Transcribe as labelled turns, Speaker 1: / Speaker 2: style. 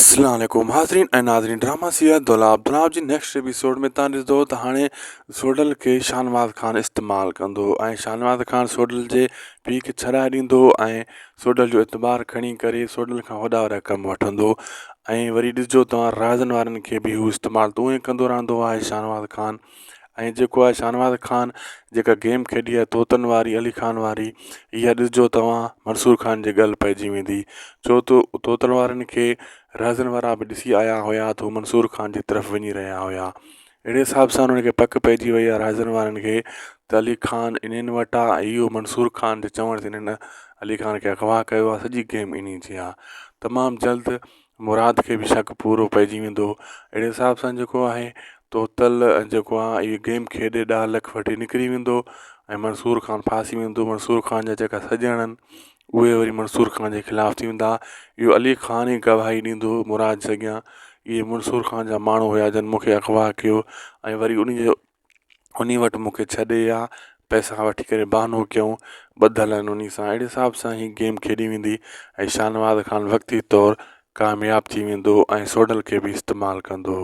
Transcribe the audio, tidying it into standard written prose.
Speaker 1: اسلام عليڪم حاضرين ۽ ناظرين ڊراما سيريل دولاب دولاب جي نيڪسٽ ايپيسوڊ ۾ تان ڏسندو ته هاڻي سوڍل کي شاهنواز خان استعمال ڪندو ۽ شاهنواز خان سوڍل جي پيء کي ڇڏائي ڏيندو ۽ سوڍل جو اعتبار کڻي ڪري سوڍل کان وڏا وڏا ڪم وٺندو ۽ وري ڏسجو توهان رازن وارن کي به هو استعمال ته اونئي ڪندو رهندو آهي شاهنواز خان ۽ جيڪو آهي شاهنواز خان جيڪا گيم کيڏي آهي طوطن واري علي خان واري اها ڏسجو توهان منصور خان جي ڳل پئجي ويندي ڇو ته طوطن وارن کي رهزن وارا به ڏسي آيا هيا ته هو منصور خان جي طرف وڃي رهيا هيا اهڙي حساب سان انهن کي پڪ پئجي وئي آهي رهزن وارن کي ته علي خان انهن وٽ آهي ۽ اهو منصور خان جي چوڻ تي انهن علي خان کي اغوا ڪيو آهي سڄي گيم انهي جي آهي تمام جلد مراد کي به شڪ پورو پئجي ويندو اهڙي حساب سان جيڪو آهي طوطل جيڪو آهي اهي گيم کيڏي ڏهه لک وٺي نڪري ويندو ۽ منصور خان ڦاسي ويندو منصور خان جا جيڪا سڄڻ آهن اهي وري منصور خان جي خلاف ٿي ويندا اهو علي خان ئي گواهي ڏيندو مراد جي اڳيان اهي منصور خان جا ماڻهو هيا جن مون کي اغوا ڪيو ۽ وري ان جو انهي وٽ مون کي ڇڏي ويا پئسا وٺي ڪري بهانو ڪيائون ٻڌل آهن انهي سان اهڙي حساب سان هي گيم کيڏي ويندي ۽ شاهنواز خان وقتي طور ڪامياب ٿي ويندو ۽ سوڍل کي به استعمال ڪندو.